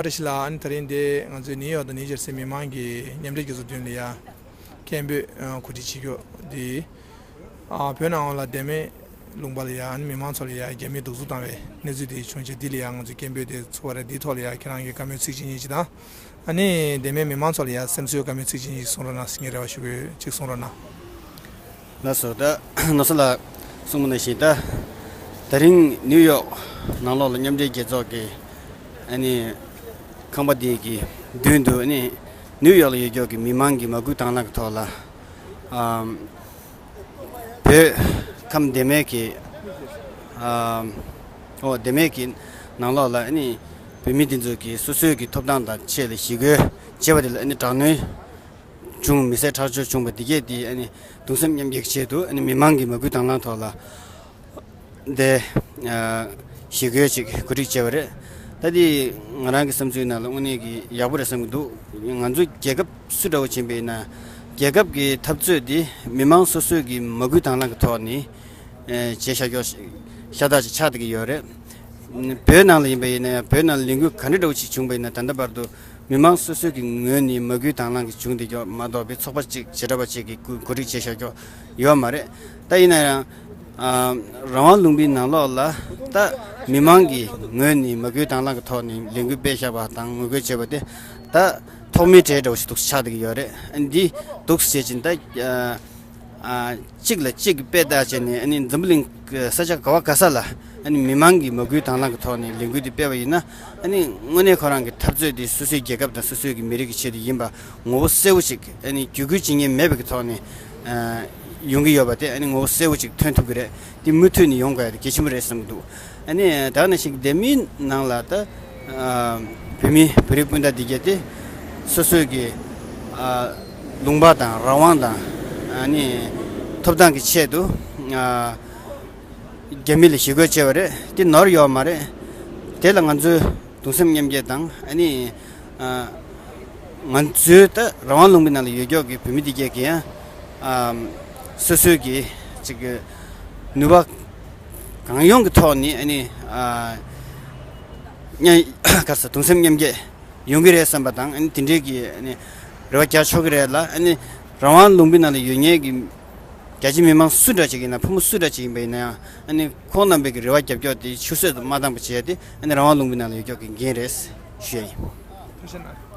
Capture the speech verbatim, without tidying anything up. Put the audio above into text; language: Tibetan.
བཀྲ་ཤིས་ལགས། ཨ་ནི་དེ་རིང་འདི་ང་ཚོའི་ནིའུ་ཡོག་དང་ནིའུ་ཇར་སི་མི་མང་གི་མཉམ་འབྲེལ་རྒྱལ་ཚོགས་མདུན་ལ་ཡ་སྐད་འབོད་གོ་སྒྲིག་བྱེད་རྒྱུ་འདི། ཨ། བོད་ནང་ལ་བདེ་སྨད་ལུང་པ་ལ་ཡ་ཨ་ནི་མི་མང་ཚོ་ལ་ཡ་རྒྱ་མིས་གདུག་རྩུབ་བཏང་བའི་གནས་ཚུལ་དེ་བྱུང་རྗེས་འདི་ལ་ཡ་ང་ཚོས་སྐད་འབོད་དེ་ཚུགས་པ་རེད། འདིའི་ཐོག་ལ་ཡ་ཁྱེད་རང་གིས་བཀའ་མོལ་ཚིག་གཅིག་གཉིས་ཅིག་དང་། ཨ་ནི་བདེ་སྨད་མི་མང་ཚོ་ལ་ཡ་སེམས་གསོའི་བཀའ་མོལ་ཚིག་གཅིག་གཉིས་ཅིག་གསུང་རོགས་གནང་ཟེར་ངས་རེ་བ་ཞུ་གི་ཡོད། ཅིག་གསུང་རོགས་གནང་། ལགས་སོ། ད་ནོར་བཟང་ལགས་གསུངས་པ་ནང་བཞིན། ད་དེ་རིང་ནིའུ་ཡོག་ནང་ལོགས་ལ་མཉམ་འབྲེལ་རྒྱལ་ཚོགས་ཀྱི་ཨ་ནི་ཁང་པ་འདི་གི་མདུན་དུ་ཨ་ནི་ནིའུ་ཡོག་ལ་ཡོད་ཀྱོག་གི་མི་མང་གི་མ་སྐུལ་དང་བླངས་ཀྱི་ཐོག་ལ། ཨམ། བོད་ཁམས་བདེ་སྨད་ཀྱི། ཨམ། ཨོ། བདེ་སྨད་ཀྱི་ནང་ལོགས་ལ་ཨ་ནི་བོད་མི་འདི་ཚོ་གི་སོ་སོའི་གི་ཐོབ་ཐང་དང་ཆེད་ལ་ཞི་རྒོལ་བྱས་པ་དེ་ལ་ཨ་ནི་དྲག་གནོན་བྱུང་། མི་བསད་ཁྲག་སྦྱོར་བྱུང་བ་འདི་གས་དེ་ཨ་ནི་གདུང་སེམས་མཉམ་སྐྱེད་ཀྱི་ཆེད་དུ་ཨ་ནི་མི་མང་གི་མ་སྐུལ་དང་བླངས་ཐོག་ལ་དེ་ཞི་རྒོལ་ཅིག་གོ་སྒྲིག་བྱས་པ་རེད། ད་དེ་ང་རང་གི་བསམ་ཚུལ་ནང་ལ་དངོས་གནས་ཀྱི་ཡག་པོ་རེད་བསམ་གྱི་འདུག། ང་ཚོ་རྒྱལ་ཁབ་སུ་འདྲ་བོ་ཕྱིན་པ་ཡིན་ན་རྒྱལ་ཁབ་ཀྱི་འཐབ་རྩོད་དེ་མི་མང་སོ་སོའི་གི་མ་སྐུལ་དང་བླངས་ཀྱི་ཐོག་ནས་བྱས་བཞག་ཀྱོག་ཤ་སྟག་ཅིག་ཆགས་བསྡད་ཀྱི་ཡོད་རེད། བོད་ནང་ལ་ཡིན་པ་ཡིན་ན་ཡང་བོད་ནང་ལ་ལས་འགུལ་ག་འདྲ་འདྲ་བོ་ཞིག་བྱུང་པ་ཡིན་ན་ད་ལྟ་བར་དུ་མི་མང་སོ་སོའི་གི་ངོས་ནས་མ་སྐུལ་དང་བླངས་ཀྱི་བྱུང་བསྡད་ཀྱོག་མ་གཏོགས་པའི་ཚོགས་པ་གཅིག་བྱེ་བྲག་པ་གཅིག་གིས་གོ་གོ་སྒྲིག་བྱས་བཞག་ཀྱོག་ཡོད་མ་རེད། ད་ཡིན་ན་ཡང་ཨ། རང་དབང་ལུང་པའི་ནང་ལོགས་ལ་ད་མི་མང་གི་ངོས་ནས་མ་སྐུལ་དང་བླངས་ཀྱི་ཐོག་ནས་ལས་འགུལ་སྤེལ་བཞག་པ་དང་ངོ་རྒོལ་བྱས་པ་དེ་ད་ཐོག་མའི་གྲས་འདྲ་བོ་ཞིག་འདུག་ཆགས་བསྡད་ཀྱི་ཡོད་རེད། ཨ། འདི་འདུག་བྱེད་ཀྱིན་ད། ཨ། གཅིག་ལ་གཅིག་གི་དཔེ་ལྟ་བྱས་ནས་ཨ་ནི་འཛམ་བུ་གླིང་གི་ས་ཆ་ག་བ་ག་ས་ལ་ཨ་ནི་མི་མང་གི་མ་སྐུལ་དང་བླངས་ཀྱི་ཐོག་ནས་ལས་འགུལ་འདི་སྤེལ་བ་ཡིན་ན། ཨ་ནི་དངོས་གནས་ཁོ་རང་གི་འཐབ་རྩོད་འདི་སོ་སོའི་རྒྱལ་ཁབ་དང་སོ་སོའི་གི་མི་རིགས་ཀྱི་ཆེད་དུ་ཡིན་པ་ངོ་བོ་གསལ་བོ་ཞིག་ཨ་ནི་བརྒྱུད་སྐུལ་བྱེད་མཁན་མེད་པའི་གི་ཐོག་ནས་ཨ། ཡོང་གི་ཡོད་པ་དེ་ཨ་ནི་ངོ་བོ་གསལ་བོ་ཅིག་ཐོན་ཐུབ་ཀྱི་རེད། དེ་མུ་མཐུད་ནས་ཡོང་དགོས་ཡ་དེ་གལ་ཆེན་པོ་རེད་བསམ་གྱི་འདུག། ཨ་ནི་ད་ག་ནང་བཞིན་བདེ་སྨད་ནང་ལ་ད་ཨ། བོད་མི་བོད་རིགས་སྤུན་ཟླ་འདི་གས་དེ་སོ་སོའི་གི་ཨ། ལུང་པ་དང་རང་དབང་དང་ཨ་ནི་ཐོབ་ཐང་གི་ཆེད་དུ་ཨ། རྒྱ་མི་ལ་ཞི་རྒོལ་བྱས་པ་རེད། དེ་ནོར་ཡོད་མ་རེད། དེ་ལ་ང་ཚོས་གདུང་སེམས་མཉམ་སྐྱེད་དང་ཨ་ནི་ཨ། ང་ཚོའི་ད་རང་དབང་ལུང་པའི་ནང་ལ་ཡོད་ཀྱོག་གི་བོད་མི་འདི་གས་ཀྱིས་ཡང་ཨ། སོ་སོའི་གི་ཅིག་གི་ནུས་པ་གང་ཡོང་གི་ཐོག་ནས་ཨ་ནི་ཨ། མཉམ་ག་ས་གདུང་སེམས་མཉམ་སྐྱེད་ཡོང་གི་རེད་བསམ་པ་དང་། ཨ་ནི་དེ་འདྲའི་གི་ཨ་ནི་རེ་བ་རྒྱག་ཆོག་གི་རེད་ལ། ཨ་ནི་རང་དབང་ལུང་པའི་ནང་ལ་ཡོད་མཁན་གྱི་རྒྱ་ཆེ་མི་མང་སུ་འདྲ་ཅིག་ཡིན་ན། ཕོ་མོ་སུ་འདྲ་ཅིག་ཡིན་པ་ཡིན་ན་ཡང་ཨ་ནི་ཁོང་རྣམ་པའི་གི་རེ་བ་རྒྱབ་ཀྱོག་དེ་ཆུད་ཟོས་སུ་མ་བཏང་པ་བྱས་ཏེ། ཨ་ནི་རང་དབང་ལུང་པའི་ནང་ལ་ཡོད་ཀྱོག་གི་འགན་རེད་ཞུ་ཡ་ཡིན། ཐུགས་རྗེ་གནང་།